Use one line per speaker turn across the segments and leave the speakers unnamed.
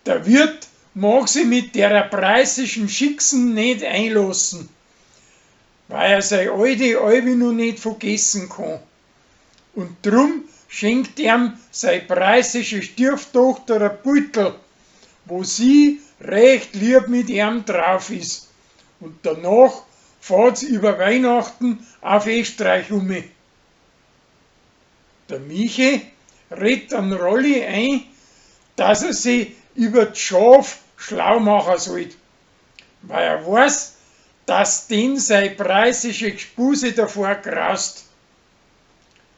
Der Wirt mag si mit dera preußischen Schicksen ned einlassen, weil er sei alte Albi no ned vergessen kann. Und drum schenkt ihm sei preußische Stieftochter a Beutel, wo sie recht lieb mit ihm drauf is. Und danach fahrt's über Weihnachten auf Österreich umme. Der Michi redt an Rolli ein, dass er si über d'Schaf schlau machen sollt, weil er weiß, dass den sei preußische Gspuse davor graust.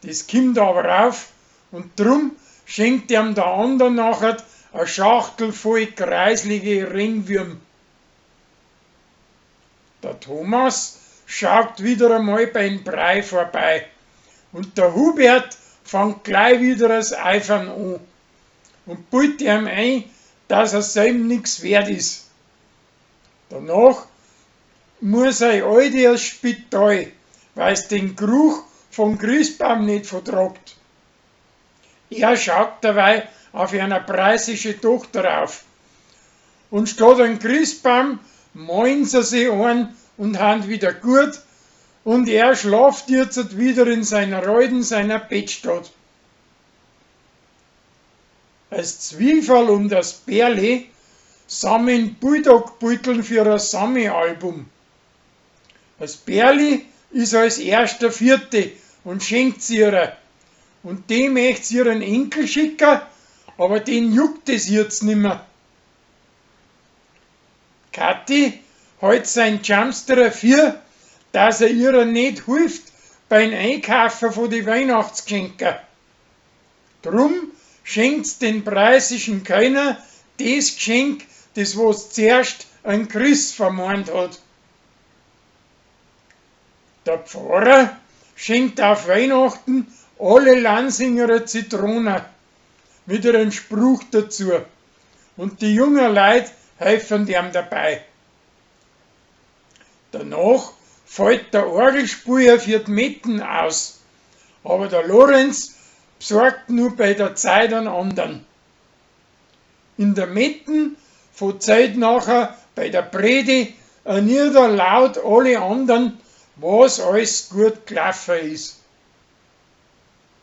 Das kimmt aber auf und drum schenkt ihm der ander nachher a Schachtel voll kreislige Ringwürm. Der Thomas schaut wieder einmal beim Brei vorbei und der Hubert fängt gleich wieder das Eifern an und bildet ihm ein, dass er selb nix wert is. Danach muss sei Alte ins Spital, weil's den Geruch vom Christbaum ned vertragt. Er schaut dabei auf einer preußische Tochter auf. Und statt an Christbaum malen sie sich ein und han wieder gut und er schlaft jetzt wieder in seiner alten, seiner Bettstatt. Als Zwiefall und das Bärli sammeln Bulldog-Beuteln für ein Sammelalbum. Das Bärli ist als erster Vierte und schenkt sie ihrer. Und die möchte sie ihren Enkel schicken, aber den juckt es jetzt nimmer. Kathi hält sein Jumpster für, dass er ihrer nicht hilft beim Einkaufen von die Weihnachtsgeschenke. Drum schenkt's den preußischen Kölner das Geschenk, das was zuerst an Chris vermahnt hat. Der Pfarrer schenkt auf Weihnachten alle Lansinger Zitronen mit einem Spruch dazu. Und die jungen Leute helfen ihm dabei. Danach fällt der Orgelspieler für die Metten aus. Aber der Lorenz besorgt nur bei der Zeit einen anderen. In der Metten verzeiht nachher bei der Predi nieder laut alle anderen, was alles gut gelaufen ist.